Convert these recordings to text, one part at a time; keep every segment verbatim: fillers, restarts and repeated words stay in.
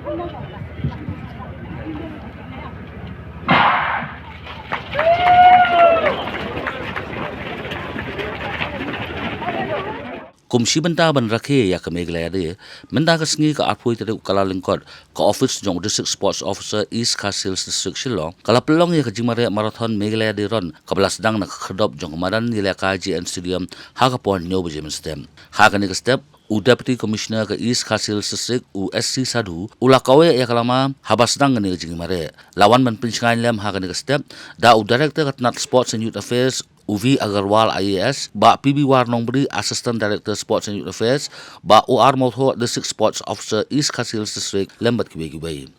Kum shi bynta ban rakhe ïa ka Meghalaya Day, mynta ka sngi ka arphew tarik u Kyllalyngkot, ka office jong u District Sports Officer East Khasi Hills District Shillong ka la pynlong ïa ka jingmareh Marathon Meghalaya Day Run kaba la sdang na ka khyrdop jong ka madan Ngilykai G N Stadium ha ka por hynñiew baje mynstep. Ha kane ka step, u Deputy Commissioner ka East Khasi Hills District, u S C Sadhu, u la kaweh ïa ka lama haba sdang kane ka jingmareh. La wan ban pynshngaiñ lem ha kane ka step da u Director ka tnat Sports and Youth Affairs, u V Agarwal I A S, Bah P B War Nongbri, Assistant Director Sports and Youth Affairs, Bah O R Mawthoh, District Sports Officer, East Khasi Hills District, lem bad kiwei kiwei.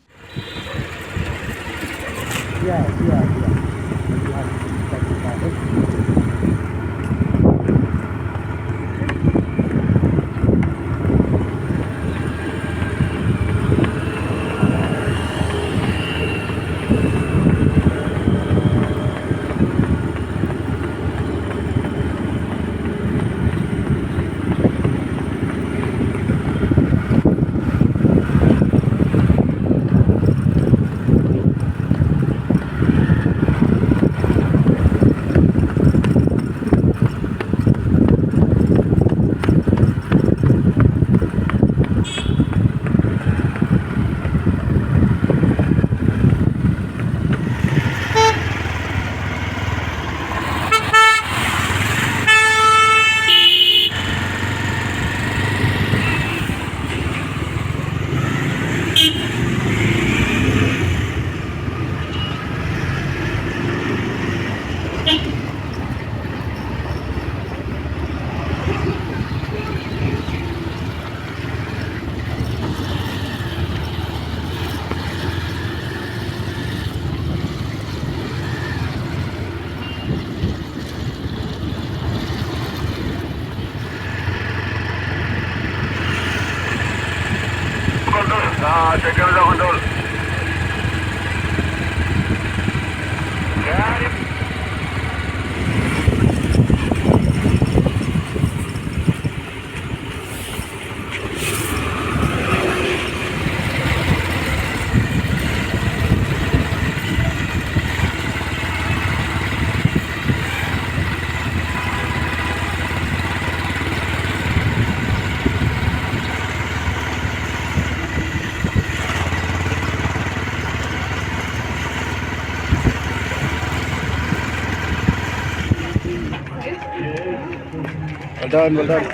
Well done, well done.